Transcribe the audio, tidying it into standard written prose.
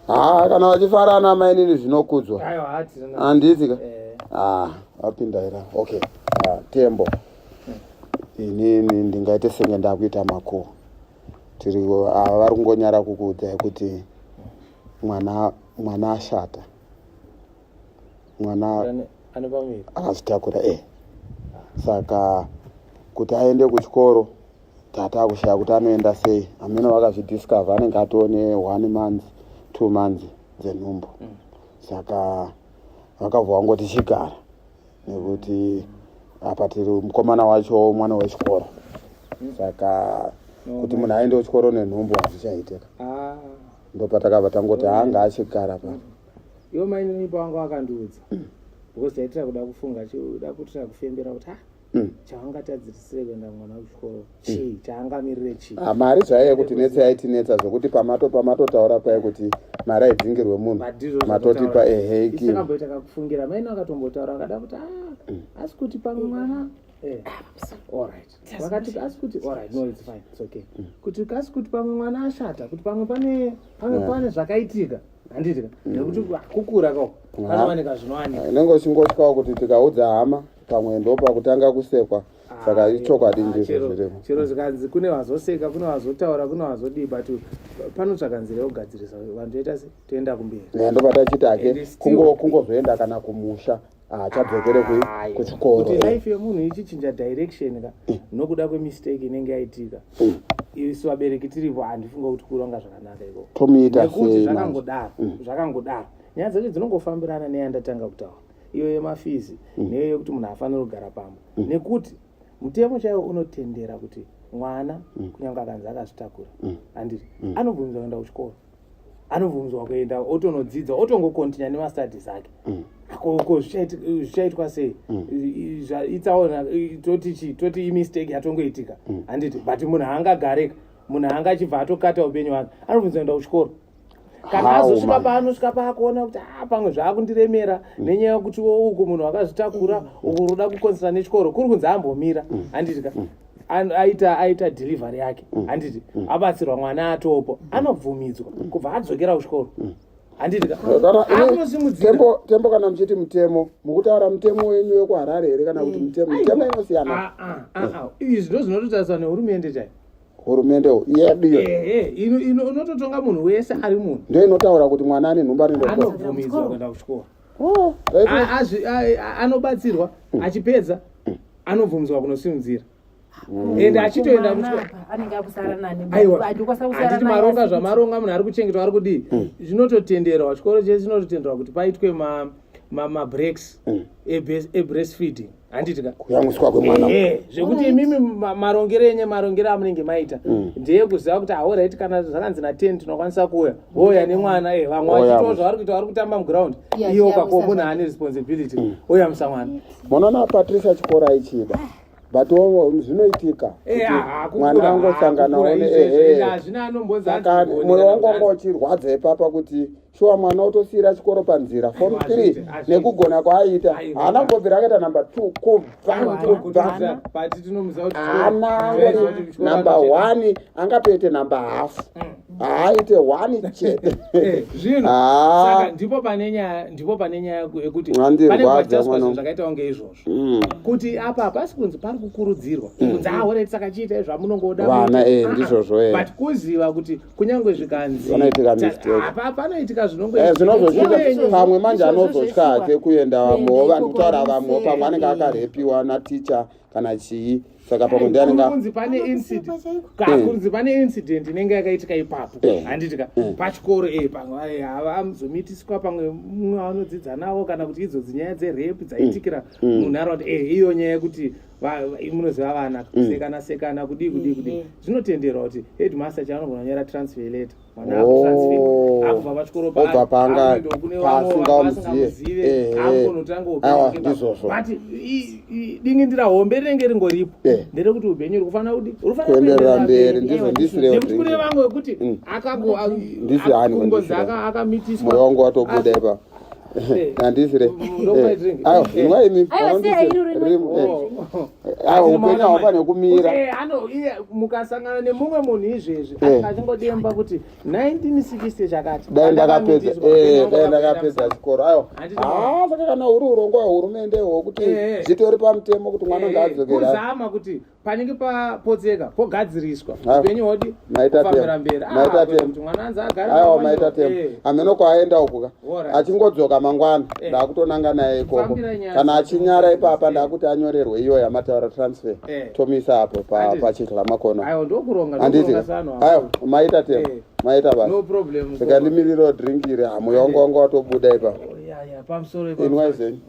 Ha, kana vachifara ana mainini zvinokudzwa. Handiti ka? Eh. Ah, vapinda here? Okay. Ah, Tembo. Inini ndingaite senge ndakuita makuhwa. Tiri ava vari kungonyara kukuudzai kuti mwana mwana ashata. Mwana akazvitakura eh. Saka kuti aende kuchikoro tata akushaya kuti anoenda sei amene vakazvidiscover anenge atone one month 2 months dzenhumbu. Saka vakabva vangoti chigara nekuti apa tiri mukomana wacho mwana wechikoro, saka kuti munhu aende kuchikoro nenhumbu hazvichaitika. Ah. Ndopatakabva tangoti haanga achigara pa. Iwo mainini pawanga wakandiudza, because taitira kuda kufunga, chida kutira kufembera kuti ah, chaangatadzirisire kuenda mwana kuchikoro chii, chaangamirire chii? Ah, mari zvaiye kuti netsa, yaitinetsa zvokuti pamatotaura paye kuti mari aidzingirwe munhu. But ndizvo matotipa zvakutaura. Ehe. Isu takamboita kakufungira, maini akatombotaura akada kuti ah, asi kuti pamwe mwana alright, vakati asi kuti alright, no, it's fine, it's okay, kuti kasi kuti pamwe mwana ashata, kuti pamwe pane pane zvakaitika, handiti ka? Nekuti kukura kako panowanika zvinowanika. Inenge uchingotyawo kuti tikaudza hama pamwe ndopakutanga kusekwa, saka ichokwadi ndizvo zvirimo. Chero zvikanzi kune vazoseka, kune vazotaura, kune vazodii, but panotsvaka nzira yekugadzirisa, vanhu toita se toenda kumberi. Ndopatachiti ake And still- kungozoenda kana kumusha, haachadzokere kuchikoro. Kuti life yemunhu ichichinja direction ka nokuda kwemistake inenge yaitika, isu vabereki tiripo, handifunga kuti kuronga zvakanaka ikoko. Tomuita Nekuti sei manje? zvakangodaro, zvakangodaro, nyaya dzacho dzinongofambirana neyandatanga kutaura iyo yemafees neiyo yekuti munhu afaniri kugara pamba, nekuti mutemo chaiwo unotendera kuti mwana kunyange akanzi akazvitakura, handiti anobvumidzwa kuenda kuchikoro, anobvumidzwa kuenda otonodzidza, otongocontinue nemastudies ake. Ko zvichaitwa sei? Itsaona toti chi toti imistake yatongoitika, handiti? But munhu haangagareka, munhu haangachibva atokata upenyu hwake. Anobvunzwa kuenda kuchikoro kana How, azosvika man? paanosvika paakuona kuti ah, pamwe zvaakundiremera nenyaya yekuti wo uku munhu akazvitakura, uku ruda kukonzera nechikoro, kuri kunzi ambomira, handiti ka? Aita delivery yake, handiti abatsirwa, mwana atopo, anobvumidzwa kubva adzokera kuchikoro, handiti ka? Kana Akunosimudzira. Tembo, kana muchiti mutemo, mukutaura mutemo wenyu wekuHarare here kana kuti mutemo inosiyana? Ah, ah, ah, ah. Izvi ndo zvinototariswa nehurumende chaiyo. Hurumende yedu iyo? Ehe, unototonga munhu wese ari munhu. Ndo inotaura kuti mwana ane nhumbu anoenda kuchikoro? Anobvumidzwa kuenda kuchikoro. Oh, right. Anobatsirwa, achipedza anobvumidzwa kunosimudzira ende achitoenda Mwana kuchikoro. apa anenge akusara nani? Aiwa, Andikwanisa kusara handiti naye, maronga asi zvamaronga, munhu ari kuchengetwa, ari kudii, zvinototenderwa. Chikoro chese chinototenderwa kuti paitwe mabreaks ebreastfeeding, handiti ka? Kuyamwiswa kwemwana. Ehe, zvekuti imimi marongero enye, marongero amunenge maita ndeyekuziva kuti alright, kana zvakanzi na10 tinokwanisa kuuya, woya nemwana, vamwe Woya. vachitawo zvavari kuita, vari kutamba muground, Iya, iwo achiyamwisa kako munhu zvake. ane responsibility oyamwisa mwana. Munoona, Patricia, chikoro aichida, but wo zvinoitika kuti mwana angosanganawo Ehe, hazvina anombonzi Saka anzi mwoyo wangu wanga uchirwadza ipapa kuti shuwa mwana otosiyira chikoro panzira, form Aiwa, 3. hazviiti, hazviiti. Nekugona kwaaita, Aiwa. haana kumbobvira akaita number 2 kubva kubva But tinomuziva kuti haana chikoro- angori chikoro number anocheka. 1, angatoite number half, haaite 1 chete. Zvino Ah. saka ndipo pane nyaya yekuti Andirwadza pane pachaiswa mwana. zvinhu zvakaita kunge izvozvo, kuti apa hapasi kunzi pari kukurudzirwa kunzi alright, saka chiitai zvamunongoda Vana, muite. Ndizvozvo. But kuziva kuti kunyange zvikanzi Panoitika mistake. Apa panoitika Zvinozosvika zvinongoitika. pamwe manje Izvozvo anozotya zveshuwa. hake kuenda. Kuenda Vamwewo vanhu ikoko kutaura, vamwewo vanoseka, pamwe anenge akarepiwa naticha kana chii, saka pamwe ndiye anenge Kunzi pane incident Kusekwa chaiko. Kunzi pane incident inenge yakaitika ipapo, handiti ka? Pachikoro pamwe havazomitiswa, pamwe mumwe vanodzidza navo, kana kuti idzodzi nyaya dzerape dzaitikira munharaunda, iyo nyaya yekuti munoziva vana kusekana sekana, kudii kudii kudii, zvinotenderwa kuti headmaster chaanogona kunyora transfer letter, mwana akutransfer akubva pachikoro. Obva panga Akuenda kune vamwe pasingamuzive. vasingamuzive, akunotanga upenyu Aiwa, hwake ndizvozvo. But dingindira hombe rinenge ringoripo nderekuti upenyu uri kufanira kudi uri kufanira Kuenderera mberi, ndizvo. Aiwa, Ndisirewo nekuti kune drink. vamwe vekuti Ndisi hani kungonzi kwandisira. akamitiswa. Mwoyo wangu watobuda ipa. Handisire. Ndokupai drink. Aiwa, inwa imi. Aiwa, siya iro rimwe. Rimwe. Oh. Upenyu haufaniri kumira. Eh, mukasangana nemumwe munhu izvezvi eh. achingodemba kuti 1960 chakati dai ndakapedza eh, dai ndakapedza chikoro aiwa ah, saka kana uri urongwa hwehurumende hwokuti zvitori pamutemo kuti mwana ngaadzokera kuzama kuti panenge papotseka pogadziriswa upenyu hwodi kufambira mberi ah, kuti mwana anzi agare aiwa maita temo eh. hameno kwaaenda uku ka achingodzoka mangwana eh. ndakutonanga naye ikoko kana achinyara ipapa eh. ndakuti anyorerwe iyo yamataura transfer tomuisa apo pachidla makono handiti aiwa maita temo maita basa no rega ndimiriro drink iri hamoyo wangu wanga watobuda ipapo oh, inwai zvenyu.